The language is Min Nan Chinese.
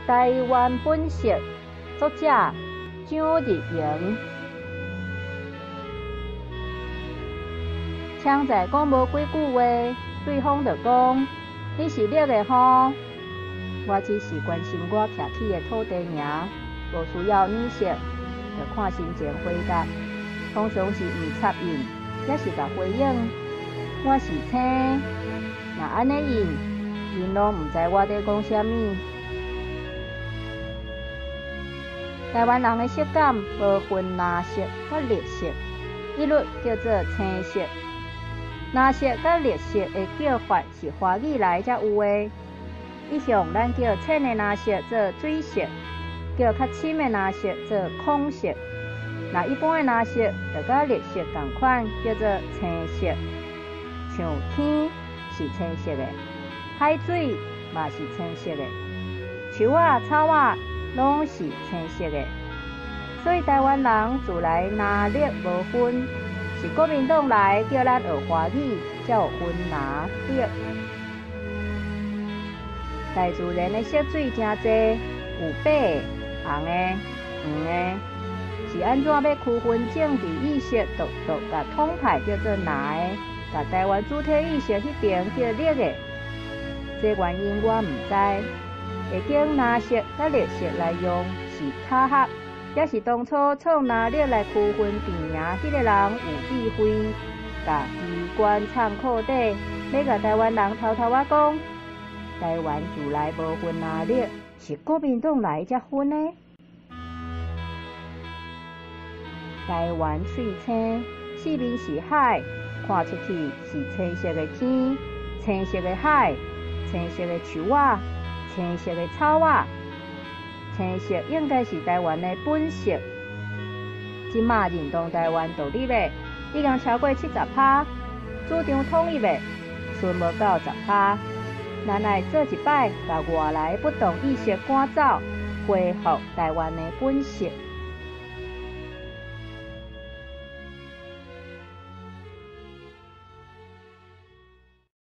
台灣本色，作者蔣日瑩。槍仔講無幾句話，對方就講：你是綠的吼？我只是關心我徛起的土地爾，無需要顏色，就看心情回答。通常是毋插應，抑是共回應。我是青，若按呢應，𪜶攏毋知我咧講啥物。台灣人的色感無分藍色佮綠色，一律叫做青色。藍色佮綠色的叫法是華語來才有的。一向咱叫淺的藍色做水色，叫較深的藍色做孔色。若一般的藍色就佮綠色仝款，叫做青色。像天是青色的，海水嘛是青色的，樹仔、草仔攏是青色的。所以台灣人自來藍綠無分，是國民黨來叫咱學華語，才有分藍綠。大自然的色水誠濟，有白的、紅的、黃的，是按怎欲區分政治意識，獨獨共統派叫做藍的，共台灣主體意識彼爿叫綠的？這原因我毋知。會經藍色佮綠色來用是巧合，抑是當初創藍綠來區分陣營彼个人有智慧，共機關藏褲底，欲共台灣人偷偷仔講，台灣自來無分藍綠，是國民黨來才分的。台灣翠青，四面是海，看出去是青色的天，青色的海，青色的樹仔，青色的草仔，青色應該是台灣的本色。這馬認同台灣獨立的已經超過70%，主張統一的賰無到10%。咱愛做一擺，共外來不同意識趕走，恢復台灣的本色。